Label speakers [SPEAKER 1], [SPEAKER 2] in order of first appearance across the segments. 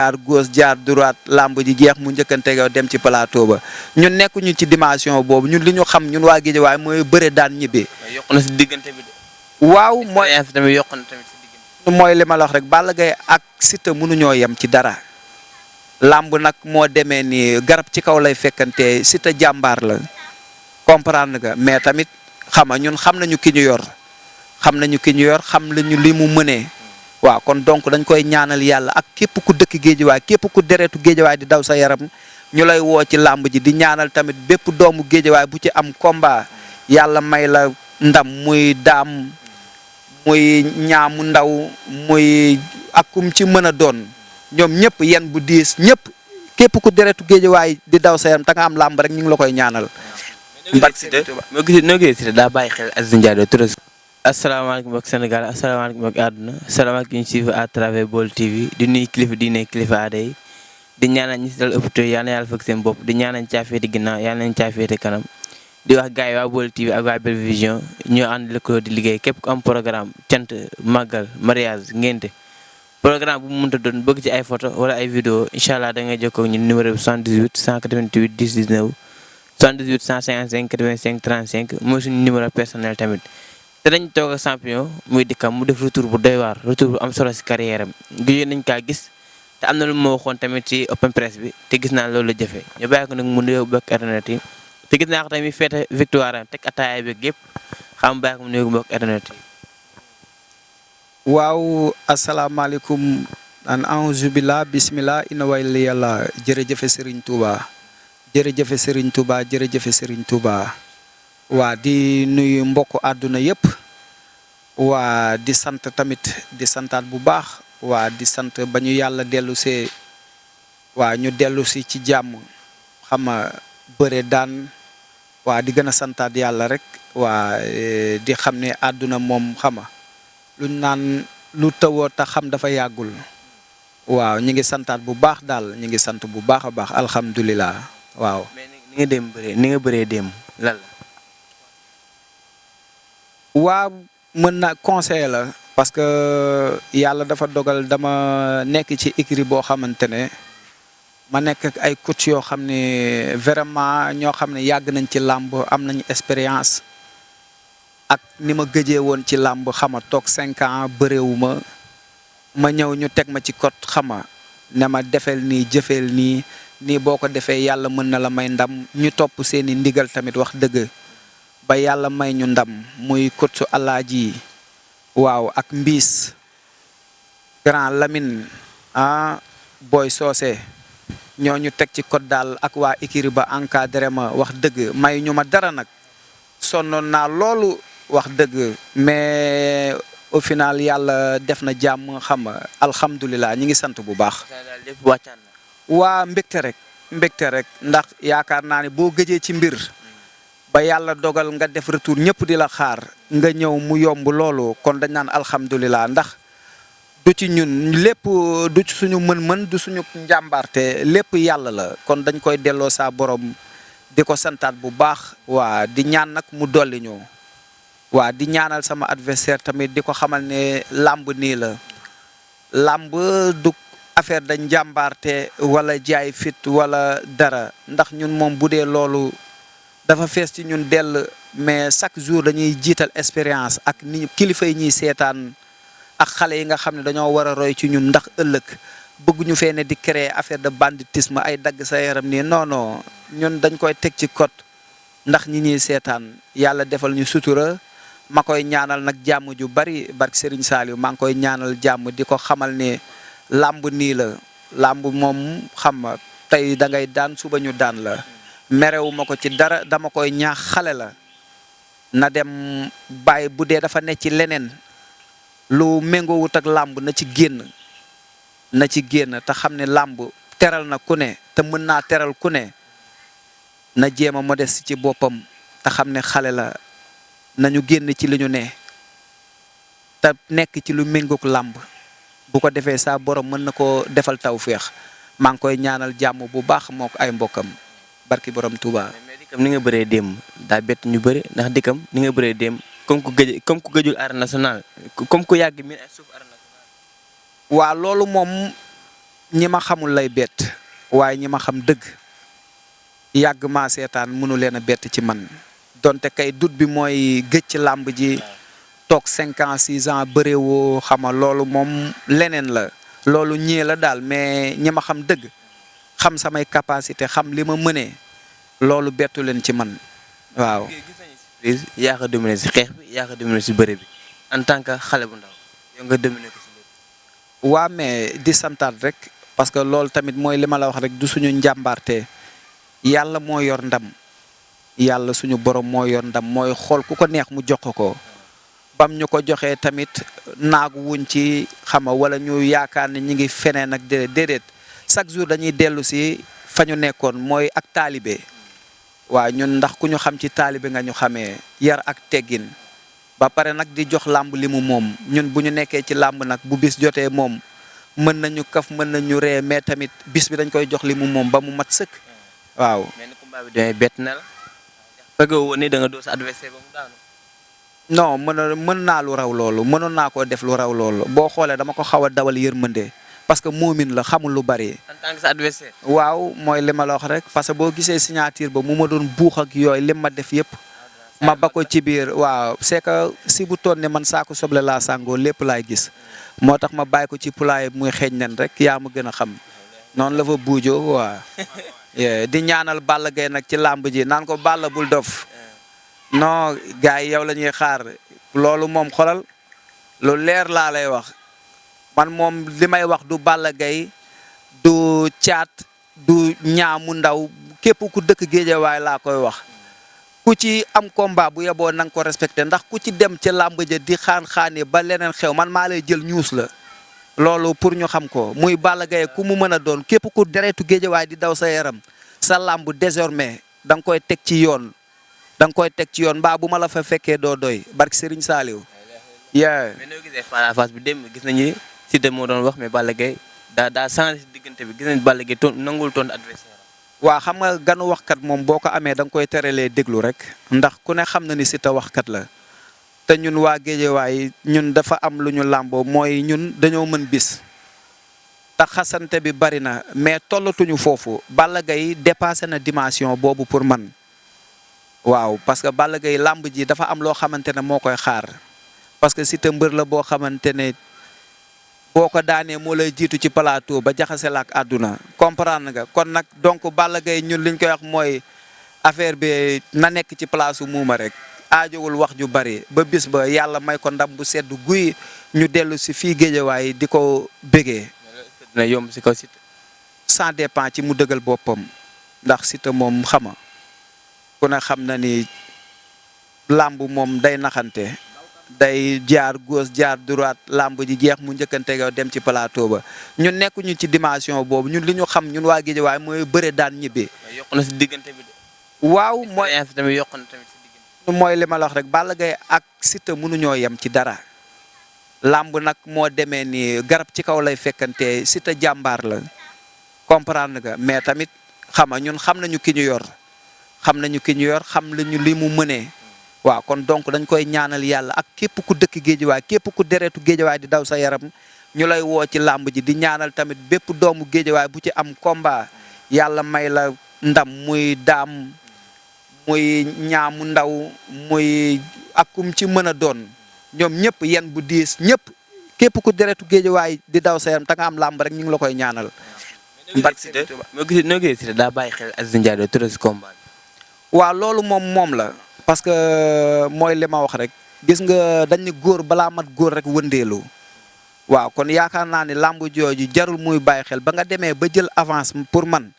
[SPEAKER 1] jaar gauche jaar droite làmb ji jeex mu njëkkante yow dem ci plateau ba ñun nekkuñu ci dimension boobu ñun li ñu xam ñun waa Guédiawaye mooy bëre daan ñibbi.
[SPEAKER 2] yokk na si diggante bi de.
[SPEAKER 1] waaw mooy
[SPEAKER 2] expérience tamit yokk na tamit si diggante.
[SPEAKER 1] mooy li ma la wax rek Balla Gaye ak Siteu mënuñoo yem ci dara làmb nag moo demee ni garab ci kaw lay fekkante Siteu jàmbaar la comprendre nga mais tamit xam nga ñun xam nañu ki ñu yor xam nañu li mu mënee. waaw kon donc dañ koy ñaanal yàlla ak képp ku dëkk Géejawaay képp ku deretu Géejawaay di daw sa yaram ñu lay woo ci làmb ji di ñaanal tamit bépp doomu Géejawaay bu ci am combat yàlla may la ndam muy daam muy ñaamu ndaw muy akum ci mën a doon ñoom ñëpp yen bu diis ñëpp képp ku deretu Géejawaay di daw sa yaram te nga am làmb rek ñu ngi la koy ñaanal.
[SPEAKER 2] noo gisee Siteu daa bàyyi xel Aziz Ndiaye Touré. asalaamaaleykum mbokk Sénégal asalaamaaleykum mbokk àdduna asalaamaaleykum ñu suivre à travers Baol TV di nuyu kilifa diine kilifa aada yi di ñaanal ñi si dal hôpital yal na yàlla fëgg seen bopp di ñaanal caafeeti ginnaaw yal nañ caafeeti kanam di wax gars yi waa Baol TV ak waa Belle Vision ñoo ànd lëkkaloo di liggéey képp ku am programme cant màggal mariage ngénte programme bu mu mënta doon bëgg ci ay photo wala ay vidéo incha allah da ngay jokkoo ak ñun numéro bi 78 188 10 19 78 155 85 35 mooy suñu numéro personnel tamit. te dañ toog ak champion muy dikkam mu def retour bu doy waar retour bu am solo si carrière am gëjoon nañ kaa gis te am na lu ma waxoon tamit ci open press bi te gis naa loolu la jëfe ñu bàyyi ko nag mu nuyoo bokk internet yi te gis naa ko tamit feete victoire am teg ataaya beeg yëpp xam bàyyi ko mu nuyoo bokk internet yi.
[SPEAKER 1] waaw asalaamaaleykum an auzu billah bismillah inna wayli yàlla jërëjëfe Serigne Touba jërëjëfe Serigne Touba jërëjëfe Serigne Touba. waa di nuyu mbokku àdduna yëpp waa di sant tamit di santaat bu baax waa di sant ba ñu yàlla dellu see waa ñu dellu si ci jàmm xam nga bëre daan waa di gën a santaat yàlla rek waa di xam ne àdduna moom xam nga luñ naan lu tawoo tax xam dafa yàggul waaw ñu ngi santaat bu baax daal ñu ngi sant bu baax a baax alhamdulilah waaw.
[SPEAKER 2] mais ni nga bëree démb lan la.
[SPEAKER 1] waa mën na conseil la parce que yàlla dafa dogal dama nekk ci écurie boo xamante ne ma nekk ak ay coach yoo xam ne vraiment ñoo xam ne yàgg nañ ci làmb am nañu expérience ak ni ma gëjee woon ci làmb xama toog 5 ans bëreewu ma ñëw ñu teg ma ci code xama ne ma defeel nii jëfeel nii boo ko defee yàlla mën na la may ndam ñu topp seeni ndigal tamit wax dëgg ba yàlla may ñu ndam muy coach Alaaji waaw ak Mbiis Grand Lamine Boy Soose ñoo ñu teg ci code daal ak waa écurie ba encadré ma wax dëgg may ñu ma dara nag sonnoon naa loolu wax dëgg mais au final yàlla def na jàmm xam nga alhamdulilah ñi ngi sant bu baax. waa mbégte rek ndax yaakaar naa ne boo gëjee ci mbir. ba yàlla dogal nga def retour ñëpp di la xaar nga ñëw mu yomb loolu kon dañ naan alhamdulilah ndax du ci ñun lépp du ci suñu mën-mën du suñu njàmbaarte lépp yàlla la kon dañ koy delloo saa borom di ko santaat bu baax waa di ñaan nag mu dolli ñu waa di ñaanal sama adversaire tamit di ko xamal ne làmb nii la làmb du affaire da njàmbaarte wala jaay fit wala dara ndax ñun moom bu dee loolu dafa fees ci ñun dell mais chaque jour dañuy jiital expérience ak ni kilifa yi ñuy seetaan ak xale yi nga xam ne dañoo war a roy ci ñun ndax ëllëg bëgguñu fee ne di créer affaire de banditisme ay dagg sa yaram nii non non ñun dañ koy teg ci code ndax ñi ñuy seetaan yàlla defal ñu sutura ma koy ñaanal nag jàmm ju bari barke Serigne Saliou maa ngi koy ñaanal jàmm di ko xamal ne làmb nii la làmb moom xam nga tey da ngay daan suba ñu daan la. merewu ma ko ci dara dama koy ñaax xale la na dem bàyyi bu dee dafa ne ci leneen lu méngoowut ak làmb na ci génn te xam ne làmb teral na ku ne te mën naa teral ku ne na jéem a modeste ci boppam te xam ne xale la nañu génn ci li ñu ne te nekk ci lu méngook làmb bu ko defee saa borom mën na ko defal tawféex maa ngi koy ñaanal jàmm bu baax moo ko ay mbokkam barki borom Touba.
[SPEAKER 2] mais dikkam ni nga bëree démb daa bett ñu bëri ndax dikkam ni nga bëree démb comme ku gëjul arène nationale comme ku yàgg mi ay suuf arène nationale.
[SPEAKER 1] waa loolu moom ñi ma xamul lay bett waaye ñi ma xam dëgg yàgg maa seetaan mënu leen a bett ci man donte kay dut bi mooy gëj ci làmb ji toog 5 ans 6 ans bëreewoo xama loolu moom leneen la loolu ñii la daal mais ñi ma xam dëgg xam samay capacité xam li ma mënee loolu bettu leen ci man waaw.
[SPEAKER 2] gis nañu surprise yaa ko dominé si xeex bi yaa ko dominé si bëre bi en tant que xale bu ndaw yow nga dominé ko si lépp.
[SPEAKER 1] waa mais di santaat rek parce que loolu tamit mooy li ma la wax rek du suñu njàmbaarte yàlla moo yor ndam yàlla suñu borom moo yor ndam mooy xool ku ko neex mu jox ko bam ñu ko joxee tamit naagu wuñ ci xama wala ñu yaakaar ne ñi ngi feneen ak déedéet chaque jour dañuy dellu si fa ñu nekkoon mooy ak taalibe waaw ñun ndax ku ñu xam ci taalibe nga ñu xamee yar ak teggin ba pare nag di jox làmb li mu moom ñun bu ñu nekkee ci làmb nag bu bis jotee moom mën nañu kaf mën nañu ree mais tamit bis bi dañ koy jox li mu moom ba mu mat sëkk waaw.
[SPEAKER 2] mais ni combat bi demee bett na la fëggoo woon ni da nga doo sa adversaire ba mu daanu.
[SPEAKER 1] non mën naa lu raw loolu mënoon naa koo def lu raw loolu boo xoolee dama ko xaw a dawal yërmande parce que moomin la xamul lu bari.
[SPEAKER 2] en tant que sa adversaire.
[SPEAKER 1] waaw mooy li ma la wax rek parce que boo gisee signature ba mu ma doon buux ak yooyu lim ma def yëpp ma ba ko ci biir waaw c'est que si bu toon ne man saako soble laa sàngoo lépp laay gis moo tax ma bàyyi ko ci poulailler muy xeeñ nen rek yaa ma gën a xam noonu la fa buujoo waaw. di ñaanal Balla Gaye nag ci làmb ji naan ko Balla bul dof non gars yi yow la ñuy xaar loolu moom xolal lu leer laa lay wax man moom li may wax du Balla Gaye du caat du ñaamu ndaw képp ku dëkk géejawaay laa koy wax ku ci am combat bu yeboo na nga ko respecté ndax ku ci dem ca làmb ja di xaan-xaani ba leneen xew man maa lay jël ñuus la loolu pour ñu xam ko muy Balla Gaye ku mu mën a doon képp ku deretu géejawaay di daw sa yaram sa làmb désormais da nga koy teg ci yoon da nga koy teg ci yoon mbaa bu ma la fa fekkee doo doy barki Serigne Saliou.
[SPEAKER 2] mais noo gisee face à face bi dem gis nañu Siteu moo doon wax mais Balla Gaye daa changé si diggante bi gis nañu Balla Gaye nangul toon adversaire.
[SPEAKER 1] waa xam nga ganu waxkat moom boo ko amee da nga koy terelee déglu rek ndax ku ne xam na ni Siteu waxkat la te ñun waa Géejawaay ñun dafa am lu ñu làmboo mooy ñun dañoo mën bis te xasante bi bari na mais tollatuñu foofu Balla Gaye dépassé na dimension boobu pour man waaw parce que Balla Gaye làmb ji dafa am loo xamante ne moo koy xaar parce que Siteu mbër la boo xamante ne boo ko daanee moo lay jiitu ci plateau ba jaxase la ak àdduna comprendre nga kon nag donc Balla Gaye ñun liñ koy wax mooy affaire bi na nekk ci place muuma rek aajowul wax ju bari ba bis ba yàlla may ko ndam bu sedd guy ñu dellu si fii Géejawaay di ko bégee.
[SPEAKER 2] dina yomb si kaw Siteu.
[SPEAKER 1] ça dépend ci mu dëggal boppam ndax Siteu moom xama ku ne xam na ni làmb moom day naxante day jaar gauche jaar droite làmb ji jeex mu njëkkante yow dem ci plateau ba ñun nekkuñu ci dimension boobu ñun li ñu xam ñun waa Géejawaay mooy bëre daan ñibbi.
[SPEAKER 2] yokk na si diggante bi de.
[SPEAKER 1] waaw mooy
[SPEAKER 2] tamit yokk na tamit si diggante.
[SPEAKER 1] mooy li ma la wax rek Balla Gaye ak Siteu mënuñoo yem ci dara làmb nag moo demee ni garab ci kaw lay fekkante Siteu jàmbaar la comprendre nga mais tamit xam nga ñun xam nañu ki ñu yor xam nañu li mu mënee. waaw kon donc dañ koy ñaanal yàlla ak képp ku dëkk Géejawaay képp ku deretu Géejawaay di daw sa yaram ñu lay woo ci làmb ji di ñaanal tamit bépp doomu Géejawaay bu ci am combat yàlla may la ndam muy daam muy ñaamu ndaw muy akum ci mën a doon ñoom ñëpp yen bu diis ñëpp képp ku deretu Géejawaay di daw sa yaram te nga am làmb rek ñu ngi la koy ñaanal.
[SPEAKER 2] noo gisee Siteu daa bàyyi xel Aziz Ndiaye trop si combat bi.
[SPEAKER 1] waaw loolu moom la. parce que mooy li ma wax rek gis nga dañ ni góor balaa mat góor rek wëndeelu waaw kon yaakaar naa ni làmb jooju jarul muy bàyyi xel ba nga demee ba jël avance pour man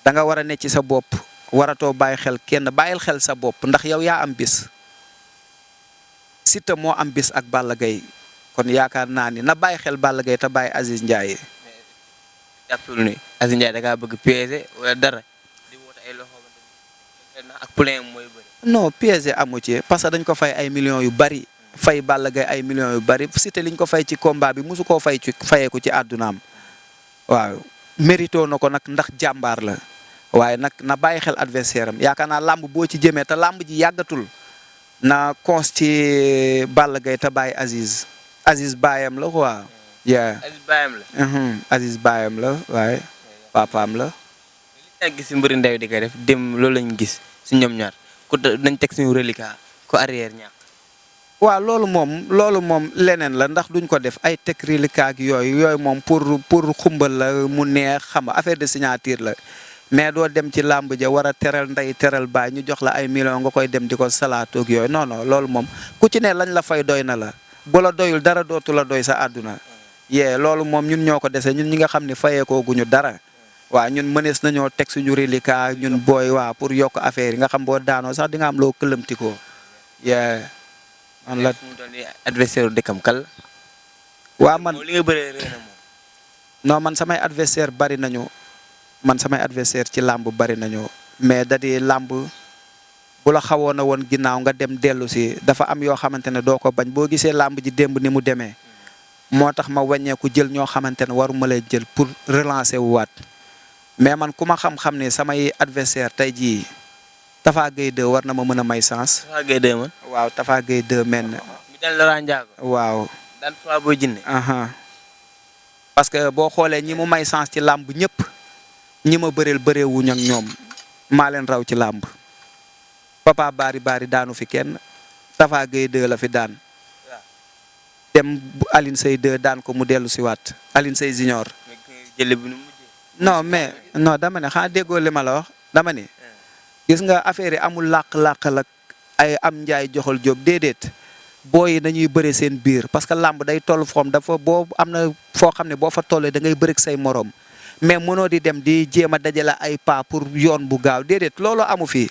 [SPEAKER 1] da nga war a ne ci sa bopp waratoo bàyyi xel kenn bàyyil xel sa bopp ndax yow yaa am bis Siteu moo am bis ak Balla Gaye kon yaakaar naa ni na bàyyi xel Balla Gaye te bàyyi Aziz Ndiaye.
[SPEAKER 2] jàppul ni Aziz Ndiaye da ngaa bëgg piéger wala dara di woote ay loxo ak plein mooy bëri.
[SPEAKER 1] non piège amu ci parce que dañ ko fay ay millions yu bari fay Balla Gaye ay millions yu bari Siteu liñ ko fay ci combat bi mosu koo fay ci fayeeku ci àddunaam waaw mérito na ko nag ndax jàmbaar la waaye nag na bàyyi xel adversaire am yaakaar naa làmb boo ci jëmee te làmb ji yàggatul na cons ci Balla Gaye te bàyyi Aziz baayam la quoi yeah.
[SPEAKER 2] Aziz baayam la.
[SPEAKER 1] Aziz baayam la waaye papaam la.
[SPEAKER 2] li ñu gis si mbëri ndaw di koy def dem loolu lañu gis si ñoom ñaar ku nañ teg suñu reliquat ku arrière ñàkk.
[SPEAKER 1] waaw loolu moom leneen la ndax duñ ko def ay teg reliquat ak yooyu moom pour xumbal la mu neex xam nga affaire de signature la mais doo dem ci làmb ja war a teral ndey teral baay ñu jox la ay millions nga koy dem di ko salaatoog yooyu non non loolu moom ku ci ne lañ la fay doy na la bu la doyul dara dootu la doy sa àdduna yee loolu moom ñun ñoo ko dese ñun ñi nga xam ne fayeekoo guñu dara waaw ñun mënees nañoo teg suñu reliquat ñun booy waa pour yokk affaire yi nga xam boo daanoo sax di nga am loo këlëmtikoo yee man la
[SPEAKER 2] mu doon adversaire u dëkkam kal.
[SPEAKER 1] waaw man
[SPEAKER 2] li nga bëree rëy na moom.
[SPEAKER 1] non man samay adversaire bari nañu man samay adversaire ci làmb bari nañu mais da di làmb bu la xawoon a woon ginnaaw nga dem dellu si dafa am yoo xamante ne doo ko bañ boo gisee làmb ji démb ni mu demee moo tax ma wàññeeku jël ñoo xamante ne waruma lay jël pour relancer wu waat mais man ku ma xam-xam ne samay adversaire tey jii Tafa Gueye 2 war na ma mën a may sens.
[SPEAKER 2] Tafa Gueye 2 man.
[SPEAKER 1] waaw Tafa Gueye 2 men.
[SPEAKER 2] mi daan Laurent Ndiago.
[SPEAKER 1] waaw.
[SPEAKER 2] daan Fra Boy Djiné.
[SPEAKER 1] parce que boo xoolee ñi mu may sens ci làmb ñëpp ñi ma bëreel bëreewuñ ak ñoom maa leen raw ci làmb Papa Bari daanu fi kenn Tafa Gueye 2 la fi daan dem Aline Seye 2 daan ko mu dellu si waat Aline Seye Junior.
[SPEAKER 2] jële bi nu mu mujjee.
[SPEAKER 1] non mais non dama ne xanaa déggoo li ma la wax dama ne. gis nga affaire yi amul làq-làqal ak ay am njaay joxal jóob déedéet booy yi nañuy bëre seen biir parce que làmb day toll foom dafa boo am na foo xam ne boo fa tollee da ngay bëre ak say morom mais mënoo di dem di jéem a dajale ay pas pour yoon bu gaaw déedéet loolu amu fi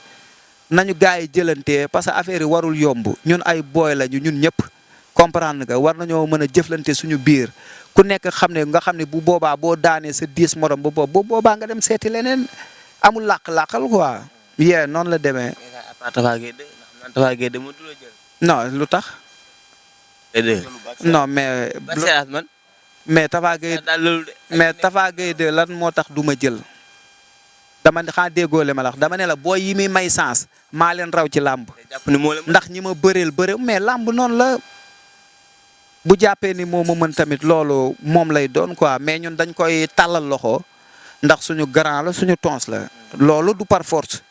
[SPEAKER 1] nañu gars yi jëlantee parce que affaire yi warul yomb ñun ay booy lañu ñun ñëpp comprendre nga war nañoo mën a jëflante suñu biir ku nekk xam ne nga xam ne bu boobaa boo daanee sa 10 morom bu boobaa nga dem seeti leneen amul làq-làqal quoi. yee noonu la demee.
[SPEAKER 2] Tafa Gueye 2 ndax man Tafa Gueye 2 moo dul jël.
[SPEAKER 1] non lu tax. non mais.
[SPEAKER 2] man.
[SPEAKER 1] mais Tafa Gueye mais Tafa Gueye 2 lan moo tax du ma jël. dama xaa déggoole ma la wax dama ne la boo yi muy may sens maa leen raw ci làmb. ndax ñi ma bëreel bëre mais làmb noonu la. bu jàppee ni moo ma mën tamit loolu moom lay doon quoi mais ñun dañ koy tàllal loxo ndax suñu grand la suñu tons la. loolu du par force.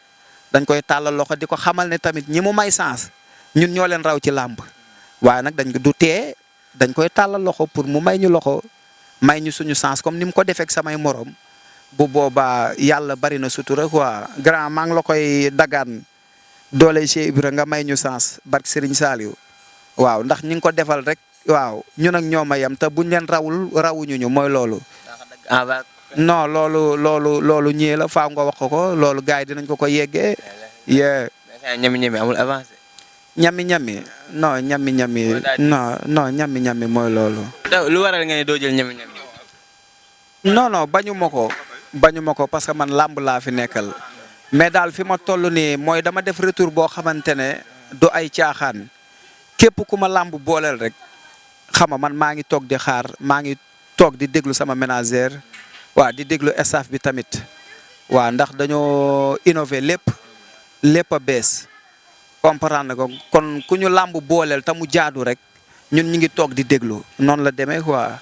[SPEAKER 1] dañ koy tàllal loxo di ko xamal ne tamit ñi mu may sens ñun ñoo leen raw ci làmb waaye nag dañ du tee dañ koy tàllal loxo pour mu may ñu loxo may ñu suñu sens comme ni mu ko defee ak samay morom bu boobaa yàlla bari na sutura quoi grand maa ngi la koy dagaan doole Cheikh Ibra nga may ñu sens barke Serigne Saliou waaw ndax ñi ngi ko defal rek waaw ñun ak ñoom a yem te buñ leen rawuñu ñu mooy loolu. non loolu ñii la faaw nga wax ko loolu gars yi dinañ ko yeggee.
[SPEAKER 2] ñami amul avancé.
[SPEAKER 1] ñami non ñami mooy loolu.
[SPEAKER 2] lu waral nga ne doo jël ñami.
[SPEAKER 1] non bañu ma ko parce que man làmb laa fi nekkal mais daal fi ma toll nii mooy dama def retour boo xamante ne du ay caaxaan képp ku ma làmb booleel rek xam nga man maa ngi toog di xaar maa ngi toog di déglu sama ménagère. waaw di déglu staff bi tamit waaw ndax dañoo innover lépp a bees comprendre ko kon ku ñu làmb booleel te mu jaadu rek ñun ñu ngi toog di déglu noonu la demee quoi.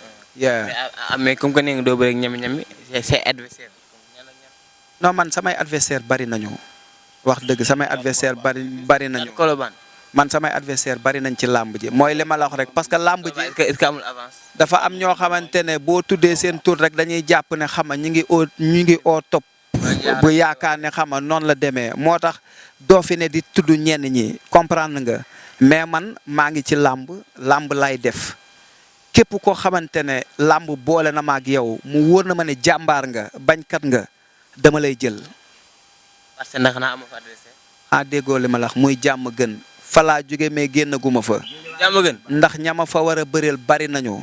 [SPEAKER 2] mais comme que nee nga doo bëri ak ñami say adversaire.
[SPEAKER 1] non man samay adversaire bari nañu wax dëgg samay adversaire bari nañu. man samay adversaire bari nañ ci làmb ji mooy li ma la wax rek parce que làmb ji.
[SPEAKER 2] est-ce que amul avance.
[SPEAKER 1] dafa am ñoo xamante ne boo tuddee seen tur rek dañuy jàpp ne xam nga ñu ngi au top. bu yaakaar ne xam nga noonu la demee moo tax doo fi ne di tudd ñenn ñi comprendre nga mais man maa ngi ci làmb lay def képp koo xamante ne làmb boole na ma ak yow mu wóor na ma ne jàmbaar nga bañkat nga dama lay jël.
[SPEAKER 2] parce que ndax naa amoo fa adversaire.
[SPEAKER 1] déggoo li ma la wax muy jàmm gën. fa laa jóge mais génn guma fa.
[SPEAKER 2] jàmm gën.
[SPEAKER 1] ndax ñama fa war a bëreel bari nañu.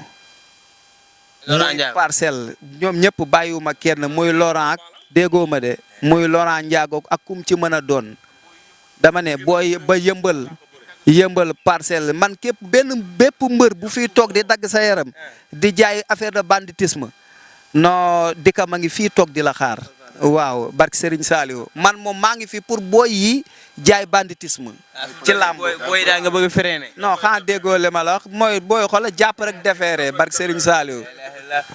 [SPEAKER 1] muy parcelle ñoom ñëpp bàyyiwuma kenn muy Laurent ak déggoo ma de muy Laurent Ndiago ak kum ci mën a doon dama ne booy ba yëmbal parcelle man bépp mbër bu fiy toog di dagg sa yaram di jaay affaire de banditisme non dika ma ngi fii toog di la xaar waaw barke Serigne Saliou man moom maa ngi fi pour booy yi jaay banditisme. ci làmb
[SPEAKER 2] booy daa nga bëgg a freiné.
[SPEAKER 1] non xanaa déggoo li ma la wax mooy booy xoolal jàpp rek defeere barke Serigne Saliou.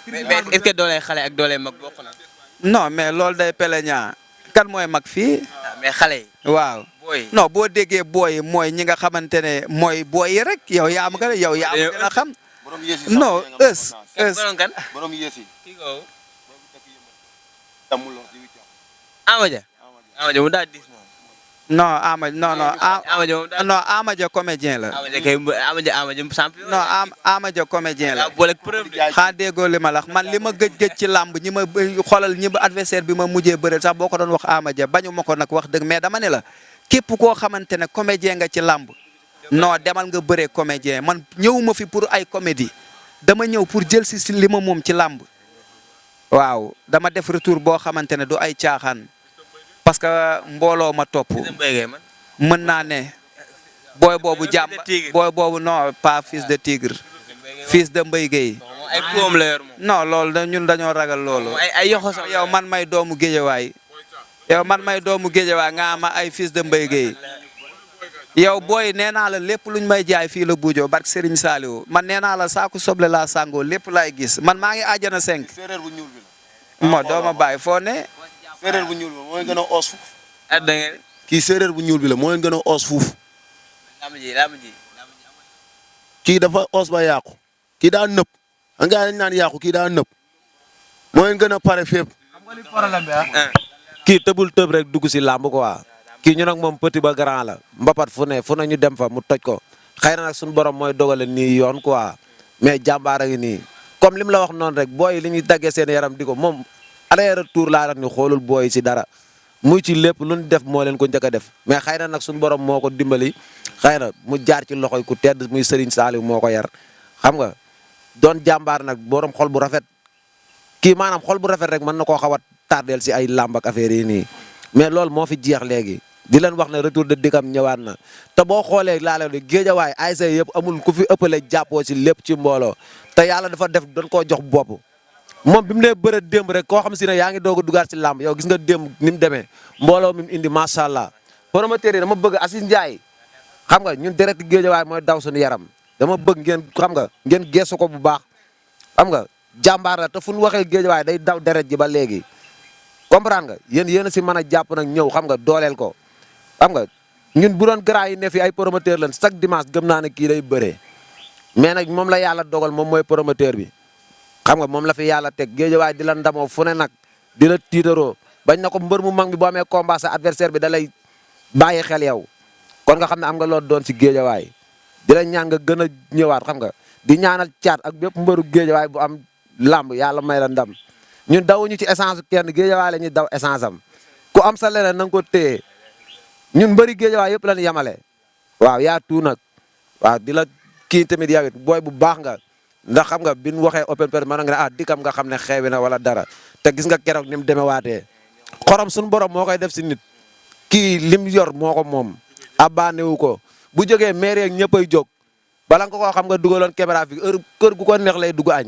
[SPEAKER 2] mais est-ce que doole xale ak doole mag bokk na.
[SPEAKER 1] non mais loolu day peleñaa kan mooy mag fii.
[SPEAKER 2] mais xale yi.
[SPEAKER 1] waaw
[SPEAKER 2] booy
[SPEAKER 1] non boo déggee booy yi mooy ñi nga xamante ne mooy booy yi rek yow yaa ma gën a yow yaa ma gën a xam. non
[SPEAKER 2] kan
[SPEAKER 3] borom yéesi
[SPEAKER 2] kii ko
[SPEAKER 3] tamul di wicc
[SPEAKER 2] Amadia mu daal dis moom.
[SPEAKER 1] non Amadia non
[SPEAKER 2] Amadia moom daal
[SPEAKER 1] non Amadia comédien la.
[SPEAKER 2] Amadia kay Amadia champion.
[SPEAKER 1] non Amadia comédien la.
[SPEAKER 2] boole preuve de.
[SPEAKER 1] xaa déggoo li ma la wax man li ma gëj ci làmb ñi ma xoolal ñi adversaire bi ma mujjee bëreel sax boo ko doon wax Amadia bañu ma ko nag wax dëgg mais dama ne la képp koo xamante ne comédien nga ci làmb non demal nga bëree comédien man ñëwuma fi pour ay comédie dama ñëw pour jël si li ma moom ci làmb waaw dama def retour boo xamante ne du ay caaxaan parce que mbooloo ma topp mën naa ne booy boobu jàmm booy boobu non pas fils de tigre fils de Mbaye Gueye
[SPEAKER 2] ay koom la yor moom.
[SPEAKER 1] non loolu da ñun dañoo ragal loolu
[SPEAKER 2] ay yoxo sax
[SPEAKER 1] yow man may doomu géejawaay yow man may doomu géejawaay nga ama ay fils de Mbaye Gueye yow booy nee naa la lépp luñ may jaay fii la buujoo barke Serigne Saliou man nee naa la saaku soble laa sàngoo lépp laay gis man maa ngi àjjana 5
[SPEAKER 3] séeréer bu ñuul bi la
[SPEAKER 1] moo dooma bàyyi foo ne
[SPEAKER 3] séeréer bu ñuul bi moo leen gën a oos fuuf
[SPEAKER 2] ah da ngeen.
[SPEAKER 3] kii séeréer bu ñuul bi la moo leen gën a oos fuuf
[SPEAKER 2] lamb ji.
[SPEAKER 3] kii dafa oos ba yàqu kii daa nëpp nga dañ naan yàqu kii daa nëpp moo leen gën a pare fépp
[SPEAKER 4] kii tëbul tëb rek dugg si làmb quoi kii ñu nag moom petit ba grand la mbapat fu ne ñu dem fa mu toj ko xëy na nag suñu borom mooy dogale nii yoon quoi mais jàmbaar a ngi nii comme li mu la wax noonu rek booy li ñuy daggee seen yaram di ko moom aller retour laa ni xoolul booy si dara muy ci lépp lu ñu def moo leen ko njëkk a def mais xëy na nag suñu borom moo ko dimbali xëy na mu jaar ci loxoy ku tedd muy Serigne Saliou moo ko yar xam nga doon jàmbaar nag borom xol bu rafet kii maanaam xol bu rafet rek mën na koo xaw a tardeel si ay làmb ak affaire yi nii mais loolu moo fi jeex léegi di leen wax ne retour de dikam ñëwaat na te boo xoolee laa leen di géejawaay ASC yëpp amul ku fi ëppale jàppoo si lépp ci mbooloo te yàlla dafa def doon koo jox bopp moom bi mu nee bëre démb rek koo xam si ne yaa ngi doog a dugaat si làmb yow gis nga démb ni mu demee mbooloo mi mu indi macha allah promoteur yi dama bëgg Assis Ndiaye xam nga ñun direct géejawaay mooy daw suñu yaram dama bëgg ngeen xam nga ngeen geesu ko bu baax xam nga jàmbaar la te fu ñu waxee géejawaay day daw deret ji ba léegi comprendre nga yéen a si mën a jàpp nag ñëw xam nga dooleel ko xam nga ñun bu doon grand yi ne fi ay promoteur lan chaque dimanche gëm naa ne kii day bëree mais nag moom la yàlla dogal moom mooy promoteur bi xam nga moom la fi yàlla teg géejawaay di la ndamoo fu ne nag di la tiitaroo bañ na ko mbër mu mag mi boo amee combat sa adversaire bi da lay bàyyi xel yow kon nga xam ne am nga loo doon si géejawaay di la ñaan nga gën a ñëwaat xam nga di ñaanal caat ak bépp mbëru géejawaay bu am làmb yàlla may la ndam ñun dawuñu ci essence kenn géejawaay la ñuy daw essence am ku am sa leneen na nga ko téye ñun mbëri géejawaay yëpp lañ yemale waaw yaa tout nag waaw di la kii tamit yow it booy bu baax nga ndax xam nga bi ñu waxee open press man nga ne ah dikam nga xam ne xeewi na wala dara te gis nga keroog ni mu demewaatee xorom suñu borom moo koy def si nit kii lim yor moo ko moom abaanewu ko bu jógee maire yeeg ñëppay jóg bala nga koo xam nga dugaloon caméra fi heure kër gu ko neex lay dugg añ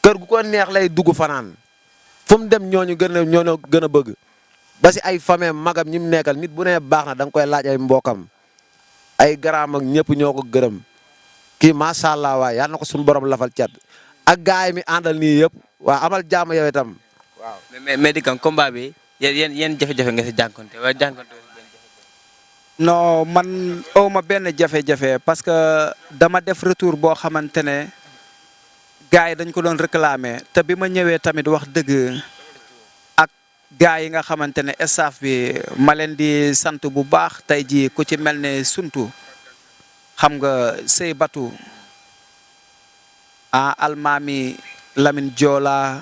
[SPEAKER 4] kër gu ko neex lay dugg fanaan fu mu dem ñooñu gën a bëgg ba si ay famille magam ñi mu nekkal nit bu nee baax na da nga koy laaj ay mbokam ay garaam ak ñëpp ñoo ko gërëm kii macha allah waay yal na ko suñu borom lafal cat ak gaay mi àndal nii yëpp waaw amal jàmm yow itam waaw.
[SPEAKER 2] mais di kan combat bi yéen jafe-jafe nga si jànkonte wala jànkonte
[SPEAKER 1] non man awma benn jafe-jafe parce que dama def retour boo xamante ne gars yi dañ ko doon réclamer te bi ma ñëwee tamit wax dëgg ak gars yi nga xamante ne staff bi ma leen di sant bu baax tey jii ku ci mel ne Suntu xam nga Sey Batu Almaami Lamine Joola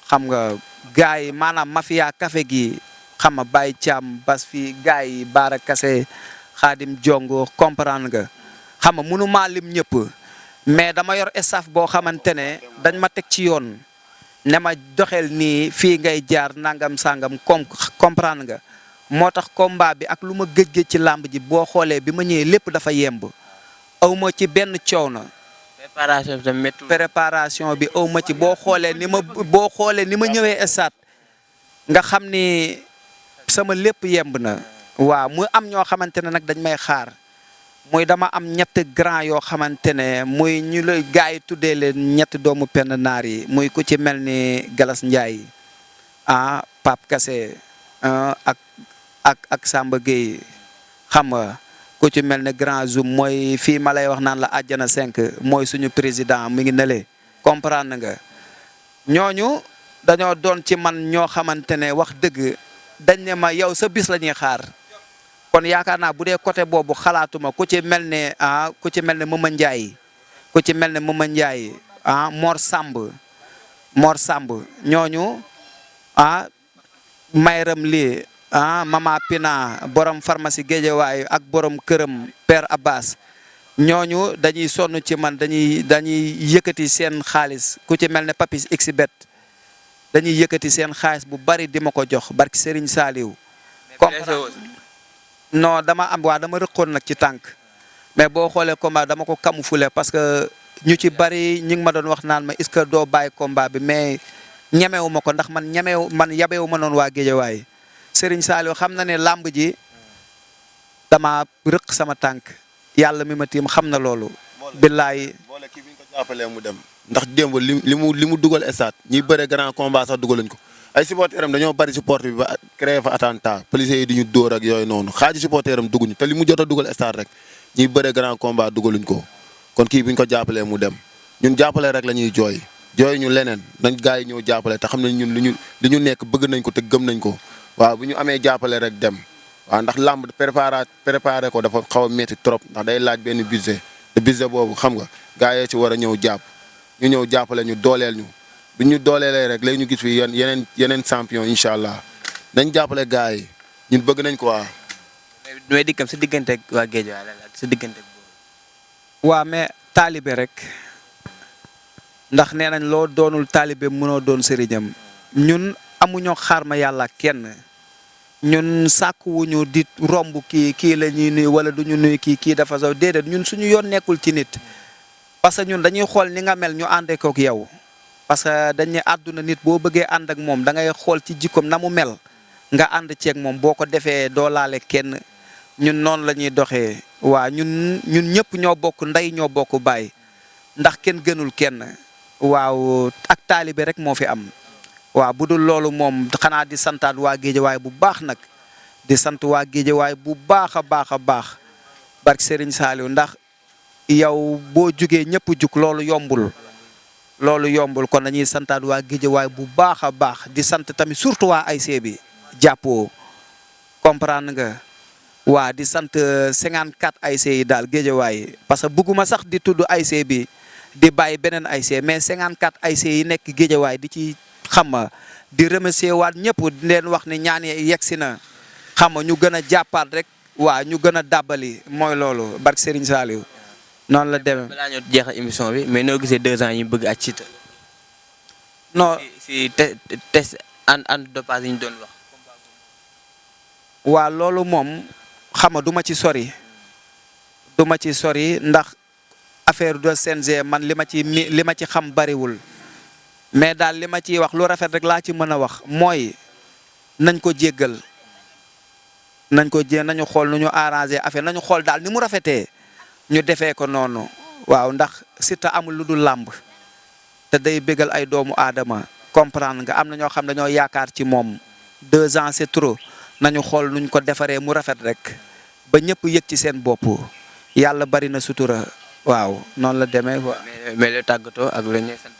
[SPEAKER 1] xam nga gars yi maanaam mafia café gi xam nga Baye Thiam bas fi gars yi Baara Kase Xaadim Jongo comprendre nga xam nga mënu maa lim ñëpp mais dama yor staff boo xamante ne dañ ma teg ci yoon ne ma doxel nii fii ngay jaar nangam sangam comprendre nga moo tax combat bi ak lu ma gëj-gëj ci làmb ji boo xoolee bi ma ñëwee lépp dafa yemb aw ma ci benn coow na
[SPEAKER 2] préparation bi tamit méttul.
[SPEAKER 1] préparation bi aw ma ci boo xoolee ni ma ñëwee stade nga xam ni sama lépp yemb na. waaw mu am ñoo xamante ne nag dañ may xaar muy dama am ñett grand yoo xamante ne muy ñu la gars yi tuddee leen ñetti doomu penn naar yi muy ku ci mel ni Galas Ndiaye Pape Kassé ak Samba Gueye xam nga ku ci mel ne grand zoom mooy fii ma lay wax naan la àjjana 5 mooy suñu président mi ngi nele comprendre nga ñooñu dañoo doon ci man ñoo xamante ne wax dëgg dañ ne ma yow sa bis la ñuy xaar kon yaakaar naa bu dee côté boobu xalaatuma ku ci mel ne Mama Ndiaye ku ci mel ne Mama Ndiaye Mor Samb ñooñu Mayram lii Mama Pina borom pharmacie Guédiawaye ak borom këram Père Abbas ñooñu dañuy sonn ci man dañuy yëkkati seen xaalis ku ci mel ne Papis Xbet dañuy yëkkati seen xaalis bu bari di ma ko jox barki Serigne Saliou. non dama rëqoon nag ci tànk mais boo xoolee combat dama ko camoufler parce que ñu ci bari ñi ngi ma doon wax naan ma est-ce que doo bàyyi combat bi mais ñemewu ma ko ndax man yabewu ma noonu waa Guédiawaye Serigne Saliou xam na ne làmb ji dama rëq sama tànk yàlla mi ma tiim xam na loolu. billaay
[SPEAKER 3] boole kii bi ñu ko jàppalee mu dem. ndax démb li mu dugal stade ñiy bëre grand combat sax dugaluñ ko ay supporteram dañoo bari supporter bi ba créé fa attentat policiers yi di ñu dóor ak yooyu noonu xaaji supporteram dugguñu te li mu jot a dugal stade rek ñiy bëre grand combat dugaluñ ko kon kii bi ñu ko jàppalee mu dem ñun jàppale rek la ñuy jooy ñu leneen dañ gars yi ñëw jàppale te xam ne ñun li ñu nekk bëgg nañ ko te gëm nañ ko waaw bu ñu amee jàppale rek dem waaw ndax làmb préparé ko dafa xaw a métti trop ndax day laaj benn budget te budget boobu xam nga gars yee ci war a ñëw jàpp ñu ñëw jàppale ñu dooleel ñu bu ñu dooleelee rek léegi ñu gis fi yeneen champion incha allah dañ jàppale gars yi ñun bëgg nañ ko waa.
[SPEAKER 2] mais dikkam sa diggante ak waa Guédiawaye la sa diggante ak boobu.
[SPEAKER 1] waa mais taalibe rek ndax nee nañ loo doonul taalibe mënoo doon sëriñam ñun amuñoo xaar ma yàlla kenn ñun sàkkuwuñu di romb kii la ñuy nuyu wala du ñu nuyu kii dafa saw déedéet ñun suñu yoon nekkul ci nit. parce que ñun dañuy xool ni nga mel ñu àndee kook yow parce que dañ ne àdduna nit boo bëggee ànd ak moom da ngay xool ci jikkoom na mu mel nga ànd ceeg moom boo ko defee doo laale kenn ñun noonu la ñuy doxee waa ñun ñëpp ñoo bokk ndey ñoo bokk baay ndax kenn gënul kenn waaw ak taalibe rek moo fi am waaw bu dul loolu moom xanaa di santaat waa Guédiawaye bu baax nag di sant waa Guédiawaye bu baax a baax a baax barke Serigne Saliou ndax yow boo jugee ñëpp jug loolu yombul kon dañuy santaat waa Guédiawaye bu baax a baax di sant tamit surtout waa ASC bi jàppoo comprendre nga waa di sant 54 ASC yi daal Guédiawaye parce que bëgguma sax di tudd ASC bi di bàyyi beneen ASC mais 54 ASC yi nekk Guédiawaye di ci xam di remercier waat ñëpp di leen wax ne ñaan yegsi na xam ñu gën a jàppaat rek waa ñu gën a dàbbali mooy loolu barke Serigne Saliou noonu la demee.
[SPEAKER 2] balaa ñoo jeexal émission bi mais noo gisee 2 ans yi ñu bëgg ak Siteu.
[SPEAKER 1] non
[SPEAKER 2] si test and dopage yi ñu doon wax.
[SPEAKER 1] waa loolu moom xam nga du ma ci sori ndax affaire de CNG man li ma ci xam bariwul mais daal li ma ciy wax lu rafet rek laa ci mën a wax mooy nañ ko jéggal nañu xool nu ñu arrangé affaire nañu xool daal ni mu rafetee ñu defee ko noonu waaw ndax Siteu amul lu dul làmb te day bégal ay doomu aadama comprendre nga am na ñoo xam dañoo yaakaar ci moom 2 ans c'est trop nañu xool nuñ ko defaree mu rafet rek ba ñëpp yëg ci seen bopp yàlla bari na sutura waaw noonu la demee quoi.
[SPEAKER 2] mais le tàggatoo ak la ñuy sant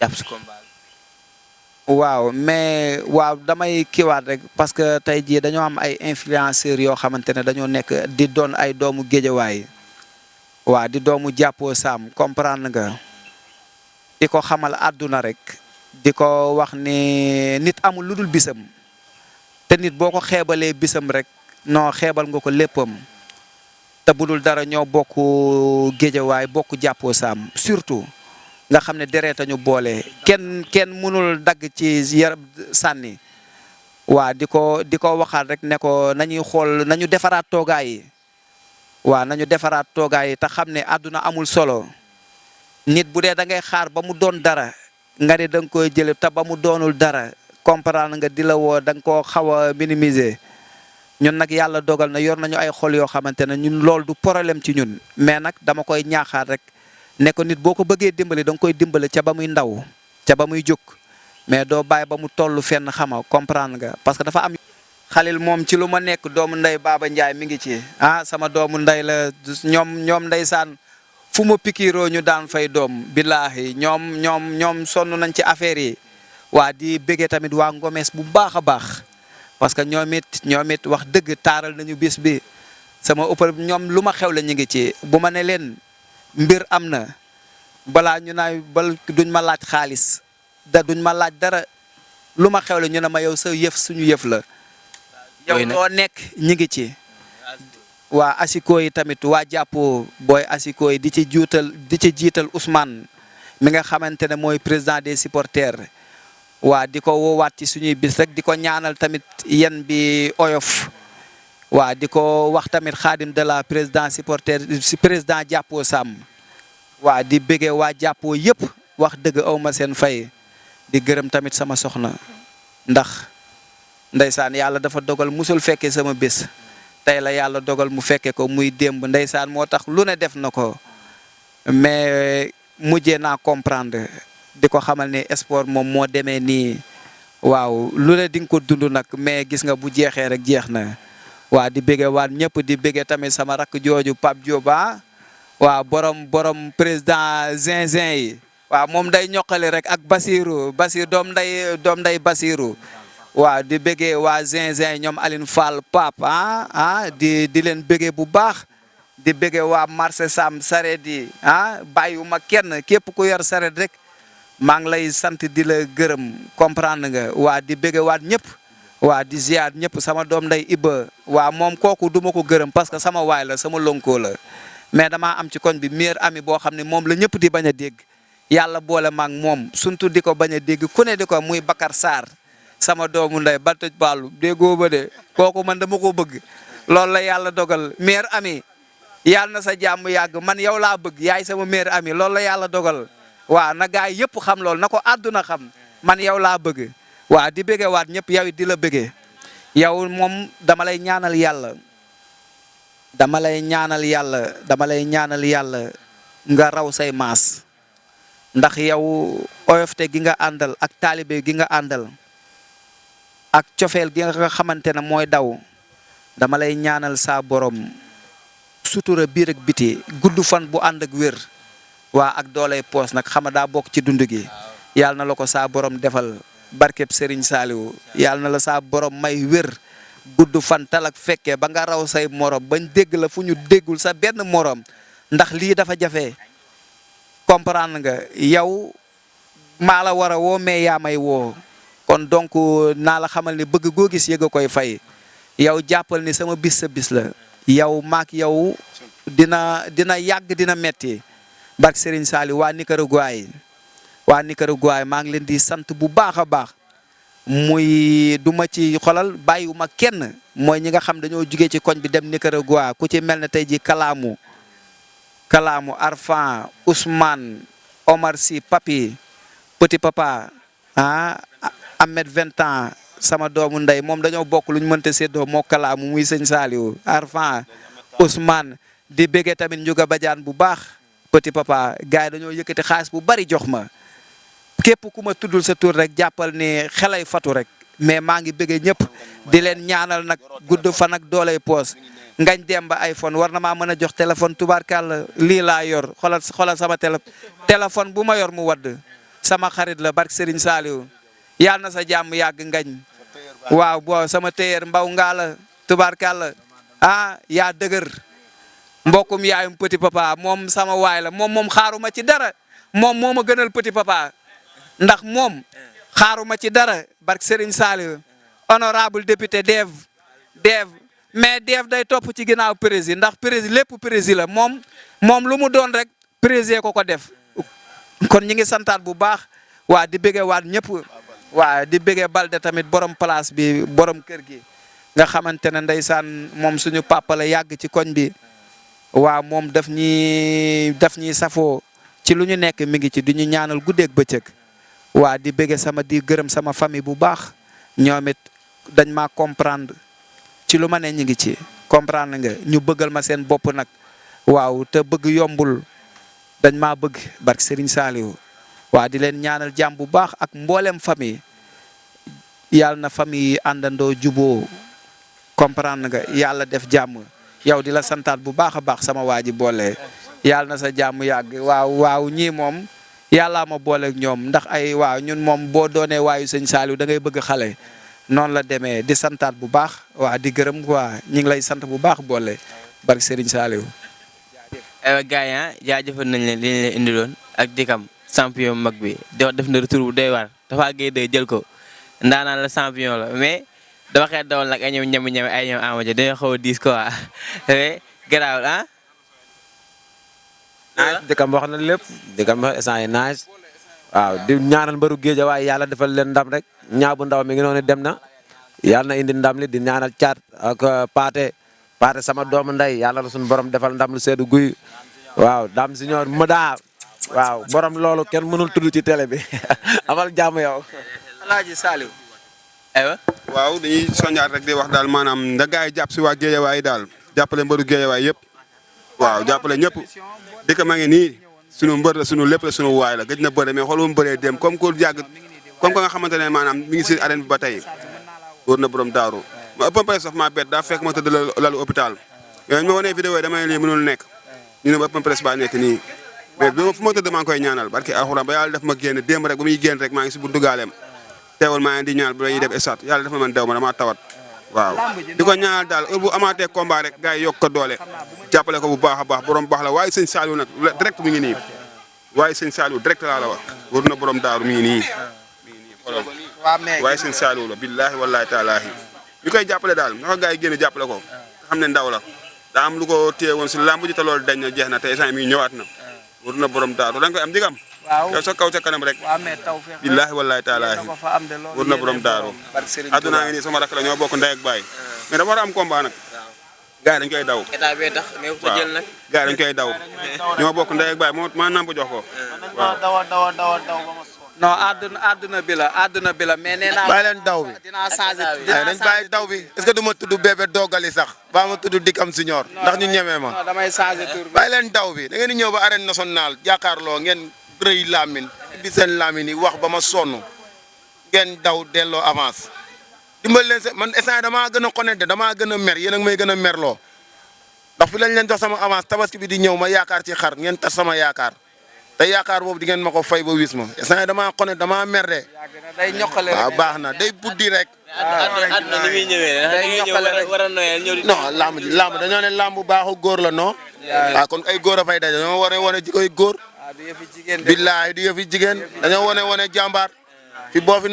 [SPEAKER 2] jàpp si combat bi.
[SPEAKER 1] waaw mais waaw damay kiiwaat rek parce que tey jii dañoo am ay influenceurs yoo xamante ne dañoo nekk di doon ay doomu Guédiawaye waa di doomu jàppoo Sam comprendre nga di ko xamal àdduna rek di ko wax ni nit amul lu dul bisam te nit boo ko xeebalee bisam rek non xeebal nga ko léppam te budul dara ñoo bokk Guédiawaye bokk jàppoo Sam surtout nga xam ne deret ñu boole kenn mënul dagg ci yaram sànni waa di ko waxaat rek ne ko nañuy xool nañu defaraat toogaay yi waa nañu defaraat toogaay yi te xam ne àdduna amul solo nit bu dee da ngay xaar ba mu doon dara nga ne da nga koy jële te ba mu doonul dara comprendre nga di la woo da nga koo xaw a minimiser ñun nag yàlla dogal na yor nañu ay xol yoo xamante ne ñun loolu du problème ci ñun mais nag dama koy ñaaxaat rek ne ko nit boo ko bëggee dimbali da nga koy dimbali ca ba muy ndaw ca ba muy jóg mais doo bàyyi ba mu toll fenn xama comprendre nga parce que dafa am. Xalil moom ci lu ma nekk doomu ndey Baba Ndiaye mi ngi ci sama doomu ndey la ñoom ndeysaan fu ma pikiiroo ñu daan fay doom billaahi ñoom sonn nañ ci affaire yi waa di bëggee tamit waa Ngomes bu baax a baax parce que ñoom it wax dëgg taaral nañu bis bi sama ëppal ñoom lu ma xew la ñu ngi ci bu ma ne leen mbir am na balaa ñu naay duñ ma laaj xaalis duñ ma laaj dara lu ma xew la ñu ne ma yow sa yëf suñu yëf la yow loo nekk ñi ngi ci waa asiko yi tamit waa jàppoo booy asiko yi di ci jiital Ousmane mi nga xamante ne mooy président des supporters waa di ko woowaat ci suñuy bis rek di ko ñaanal tamit yen bi oyof waa di ko wax tamit xaadim de la président supporter président jàppoo Sam waa di bëggee waa jàppoo yëpp wax dëgg awma seen fay di gërëm tamit sama soxna ndax ndeysaan yàlla dafa dogal musul fekkee sama bés tey la yàlla dogal mu fekke ko muy démb ndeysaan moo tax lu ne def na ko mais mujjee naa comprendre di ko xamal ne sport moom moo demee nii waaw lu ne di nga ko dund nag mais gis nga bu jeexee rek jeex na waa di bëggee waat ñëpp di bëggee tamit sama rakk jooju Pape Diop waaw borom président zinzin yi waaw moom day ñoqali rek ak Basirou doom nday Basirou waaw di bëggee waa zinzin ñoom Aline Fall Pape di leen bëggee bu baax di bëggee waa marché Sam sareet yi bàyyiwuma kenn képp ku yor sareet rek maa ngi lay sant di la gërëm comprendre nga waa di bëggee waat ñëpp waa di ziar ñëpp sama doom nday Iba waa moom kooku duma ko gërëm parce que sama waay la sama lonkoo la mais damaa am ci koñ bi meilleur ami boo xam ne moom la ñëpp di bañ a dégg yàlla boole maag moom surtout di ko bañ a dégg ku ne di ko muy Bakar Sarr sama doomu ndey ba tëj baalu déggoo ba de kooku man dama ko bëgg loolu la yàlla dogal meilleur ami yàlla na sa jàmm yàgg man yow laa bëgg yaay sama meilleur ami loolu la yàlla dogal waaw na gaay yëpp xam loolu na ko àdduna xam man yow laa bëgg waaw di bëggee waat ñëpp yow it di la bëggee yow moom dama lay ñaanal yàlla nga raw say maas ndax yow oyofte gi nga àndal ak taalibe gi nga àndal ak cofeel gi nga xamante ne mooy daw dama lay ñaanal saa borom sutura biir ak biti gudd fan bu ànd ak wér waa ak dooley poos nag xama daa bokk ci dund gi yàlla na la ko saa borom defal barkeb Serigne Saliou yàlla na la saa borom may wér gudd fan tal ak fekkee ba nga raw say morom bañ dégg la fu ñu déggul sa benn morom ndax lii dafa jafe comprendre nga yow maa la war a woo mais yaa may woo kon donc naa la xamal ni bëgg goo gis yëg a koy fay yow jàppal ni sama bis sa bis la yow maak yow dina yàgg dina metti barke Serigne Saliou waa Nicaragua maa ngi leen di sant bu baax a baax muy du ma ci xolal bàyyiwuma kenn mooy ñi nga xam dañoo jugee ci koñ bi dem Nicaragua ku ci mel ne tey ji kalaamu Arfan Ousmane Omar Sy Papi Petit Papa Ahmed 20 ans sama doomu ndey moom dañoo bokk lu ñu mënta séddoo moo kalaamu muy sëñ Saliou Arfan Ousmane di béggee tamit Njuga Badiane bu baax Petit Papa gars yi dañoo yëkkati xaalis bu bari jox ma képp ku ma tuddul sa tur rek jàppal ni xelay fatu rek mais maa ngi bëggee ñëpp di leen ñaanal nag gudd fan ak dooley poos ngañ dem ba iPhone war na maa mën a jox téléphone tubaarkàlla lii laa yor xoolal sama téléphone bu ma yor mu wadd sama xarit la barke Serigne Saliou yàlla na sa jàmm yàgg ngañ waaw boo sama téyeer mbaw ngaa la tubaarkàlla yaa dëgër mbokkum yaayum Petit Papa moom sama waay la moom xaaruma ci dara moom moo ma gënal Petit Papa ndax moom xaaruma ci dara barke Serigne Saliou honorable député Dev mais Dev day topp ci ginnaaw président ndax président lépp président la moom lu mu doon rek président ko def kon ñi ngi santaat bu baax waa di bëggee waat ñëpp waa di bëggee Balde tamit borom place bi borom kër gi nga xamante ne ndeysaan moom suñu papa la yàgg ci koñ bi waa moom daf ñuy safoo ci lu ñu nekk mi ngi ci du ñu ñaanal guddeeg bëccëg waa di bëgge di gërëm sama famille bu baax ñoom it dañ maa comprendre ci lu ma ne ñu ngi ci comprendre nga ñu bëggal ma seen bopp nag waaw te bëgg yombul dañ maa bëgg barke Serigne Saliou waa di leen ñaanal jàmm bu baax ak mboolem famille yàlla na famille yi àndandoo juboo comprendre nga yàlla def jàmm yow di la santaat bu baax a baax sama waa ji boole yàlla na sa jàmm yàgg waaw ñii moom yàllaa ma booleeg ñoom ndax ay waaw ñun moom boo doonee waayu sëñ Saliou da ngay bëgg xale noonu la demee di santaat bu baax waa di gërëm quoi ñi ngi lay sant bu baax boole barke Serigne Saliou.
[SPEAKER 2] aywa gars yi jaajëfal nañ leen li ñu leen indiloon ak Dikam champion mag bi def na retour bu doy waar dafa gay de jël ko ndaanaan la champion la mais dama xeet dawal nag ay ñoom ñeme ay ñoom amaja dañoo xaw a diis quoi mais garaawul ah.
[SPEAKER 4] Dikam wax na lépp Dikam wax instant yi naaj waaw di ñaanal mbaru géej waaye yàlla defal leen ndam rek ñaa bu ndaw mi ngi noonu dem na yàlla na indi ndam li di ñaanal caat ak paate sama doomu nday yàlla la suñu borom defal ndam lu seddu guy waaw Dame Junior Moda waaw borom loolu kenn mënul tudd ci télé bi amal jàmm yow.
[SPEAKER 1] Alaaji Saliou.
[SPEAKER 2] aywa.
[SPEAKER 5] waaw dañuy soññaat rek di wax daal maanaam nda gaay jàpp si waa Géejawaay daal jàppale mbëru Géejawaay yëpp waaw jàppale ñëpp Dikam a ngi nii sunu mbër la sunu lépp la sunu waay la gëj na bëre mais xool mu bëree dem comme ko yàgg comme que nga xamante ne maanaam mi ngi si arène bi ba tey wóor na borom daaru ma ëpp presse sax maa bett daa fekk ma tëdd lalu hôpital mais ñu ma wanee vidéo yi damay lii mënul nekk ñu ne ma ëpp presse baa nekk nii mais bi fu ma tëdd maa ngi koy ñaanal barki alxuraan ba yàlla def ma génn démb rek ba muy génn rek maa ngi si buntu gaaleem teewul maa ngi di ñaanal ba ñuy def estat yàlla def ma man dew ma damaa tawat waaw di ko ñaanal daal heure bu amaatee combat rek gars yi yokk ko doole jàppale ko bu baax a baax borom baax la waaye sëñ Saliou nag direct mi ngi nii waaye sëñ Saliou direct laa la wax wóor na borom daaru mi ngi nii waaye sëñ Saliou la billaahi wallaahi taalaahi ñu koy jàppale daal naka gars yi génn jàppale ko nga xam ne ndaw la daa am lu ko téye woon si làmb ji te loolu dañ na jeex na te instant mi ngi ñëwaat na wóor na borom daaru da nga koy am Dikam yow sa kaw sa kanam rek billaahi wallaahi taalaahi wóor na borom daaru addunaa ngi nii sama rakk la ñoo bokk ndey ak baay mais dafa war a am combat nag gars yi dañ koy daw
[SPEAKER 2] état bee tax mais fu jël nag.
[SPEAKER 5] gars yi dañ koy daw ñoo bokk ndey ak baay maa namp jox ko waaw
[SPEAKER 1] non àdduna bi la mais nee naa.
[SPEAKER 3] bàyyi leen daw bi
[SPEAKER 1] dinaa changé
[SPEAKER 3] dañ bàyyi daw bi est-ce que du ma tudd bébé dogali sax baa ma tudd Dikam Junior ndax ñu ñemee ma
[SPEAKER 1] non damay changé tur bi.
[SPEAKER 3] bàyyi leen daw bi da ngeen di ñëw ba arène nationale jàkkaarloo ngeen rëy laamin bi seen laamin yi wax ba ma sonn ngeen daw delloo avance dimbali leen man instant damaa gën a connecté damaa gën a mer yéen a ngi may gën a merloo ndax fi lañ leen jox sama avance tabaski bi di ñëw ma yaakaar ci xar ngeen tas sama yaakaar te yaakaar boobu di ngeen ma ko fay ba wis ma instant damaa connecté damaa mer de
[SPEAKER 1] day ñokkale
[SPEAKER 3] waaw baax na day buddi rek
[SPEAKER 2] àdduna ni muy ñëwee da ngay ñëw war a noyal ñëw di.
[SPEAKER 3] non lamb dañoo ne lamb baaxu góor la non waaw kon ay góor a fay daje dañoo wane jikoy góor billaahi du yëfi jigéen dañoo wane jàmbaar fi boo fi